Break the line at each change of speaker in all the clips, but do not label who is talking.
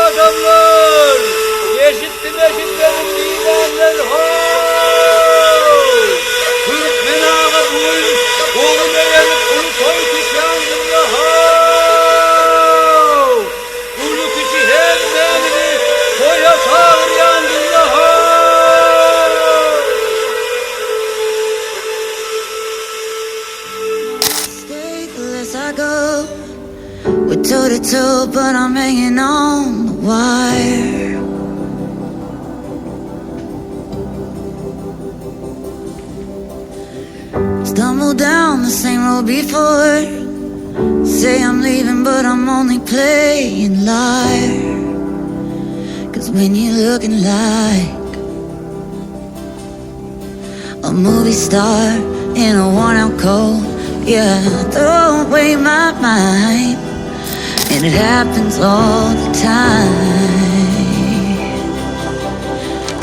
Adamlar! Eşitdim eşitmedim diýmänler how! Türkmen aga bu gün ogul begenip uly toý tutýandyrla how! Uly kiçi hemmämizi toýa çagyrýandyrla how!
Stay the less I go. We're toe to toe, but I'm hanging on the wire. Stumble down the same road before. Say I'm leaving, but I'm only playing liar. Cause when you're looking like a movie star in a worn out coat, yeah, I throw away my mind, and it happens all the time.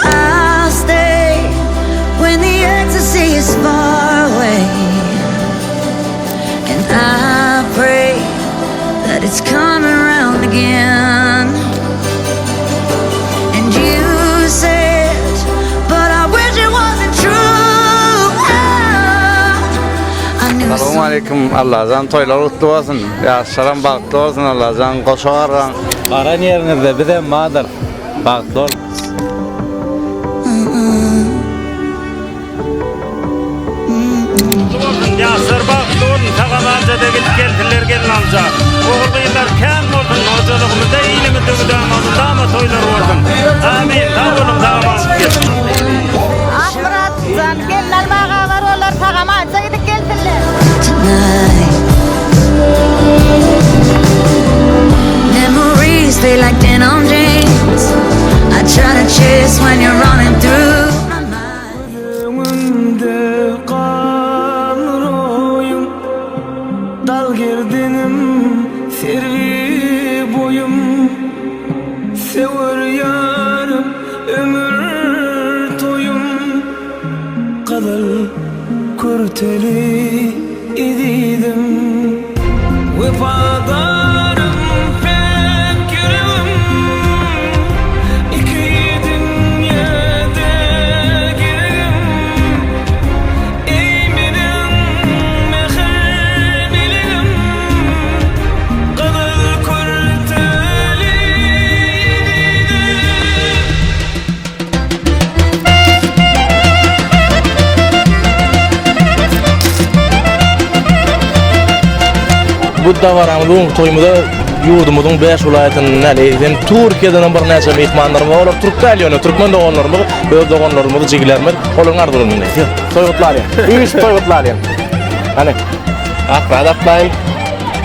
I'll stay when the ecstasy is far away, and I pray that it's coming round again. And you said, but I wish it wasn't true. I knew
Salam aleýkum Allajan toýlar gutly bolsun. Ýaşlaram bagtly bolsun Allajan goşa gargaň.
Baran ýeriňizde bizem bardyr. Bagtly boluň.
Gutly bolsun ýaşlar bagtly bolun sag-amanjada gidip gelsinler gelnalja ogul gyzlar kän bolsun hojalygymyzda ilimizde mydama mydama toýlar bolsun amin sag boluň sag-aman gidip gelsin.
Akmyrat jan gelin almaga bar olar sag-amança gidip gelsinler.
tonight. Memories fade like denim jeans. I try to chase when you're running through my mind.
Öňümde gan roýum Dal gerdenim serwi boýum Söwer ýarym ömür toýum Gyzyl kürteli ezizim Wepadarym päk ýüregim Iki dünýede geregim Eý meniň mähir melegim Gyzyl kürteli ezizim
Bu dabaramyz bu günki toýumyza ýurdumyzyň 5 welaýatyndan däl, eýsem Türkiýeden hem birnäçe myhmanlarymyz bar. Olar türk däl ýöne türkmen doganlarymyz, öz doganlarymyz, jigilerimiz. Olaryň arzuwlaryny diňleýäs. Toý gutlalyň. Üýşüp toý gutlalyň. Hany.
Akmyrat atlaýyn.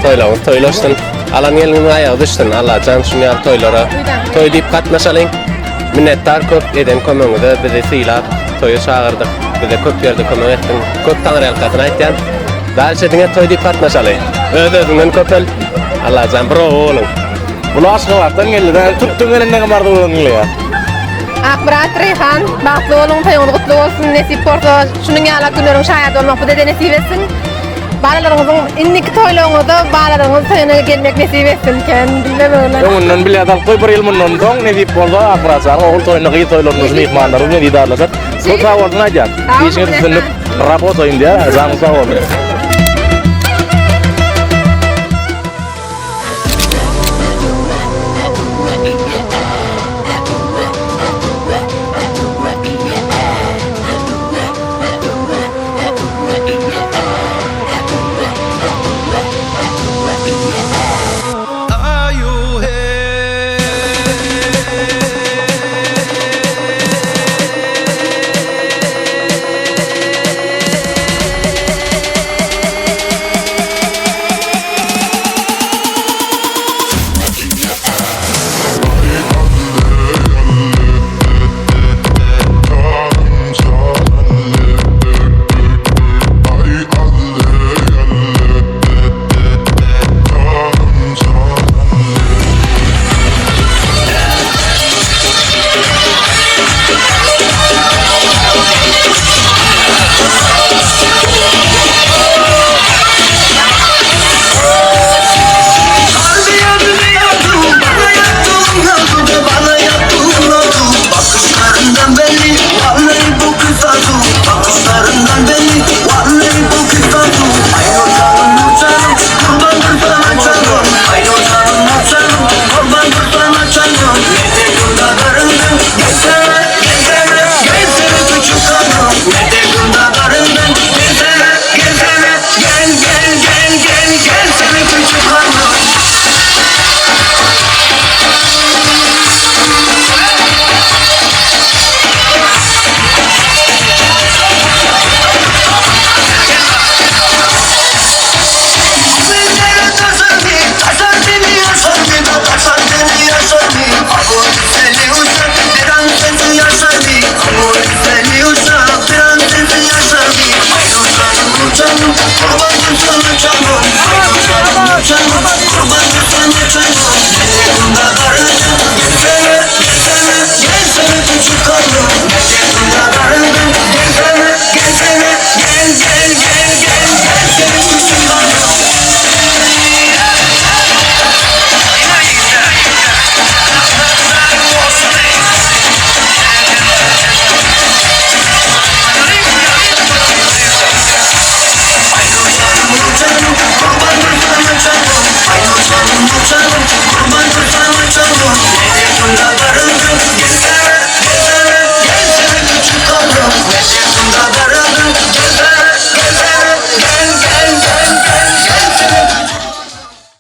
Toýlaryňyz toýlaşsyn. Alan gelniňiň aýagy düşsün. Allajan şuny ýaly toýlara toý diýip gatnaşalyň. Minnetdar köp eden kömegiňize bizi sylap toýa çagyrdyk. Bize köp ýerde kömek etdiň. Köp taňryýalkasyn aýtýan. Dalşe diňe toý diýip gatnaşaly. Öz özüňden köpel. Allajan bir oba boluň.
Bular Aşgabatdan geldi. Däl türkden gelenleriň arzuwlaryny diňleýär.
Akmyrat Reýhan, bagtly boluň, toýuňyz gutly bolsun, nesip bolsa şunuň ýaly günleriň şaýady bolmak bize-de nesip etsin. Balalaryňyzyň indiki toýlaryňyzda balalaryňyz toýuna gelmek nesip etsin kän diýmem öyle.
Öňünden bilet alyp goý bir ýyl mundan soň nesip bolsa Akmyrat janyň ogul toýunda gyz toýlarynda şu myhmanlary bilen didarlaşar. Köp sag bolsun aýdýan. Işiňiz üstünlik. Rabotaýyn diýýär. Janyň sag bolsun.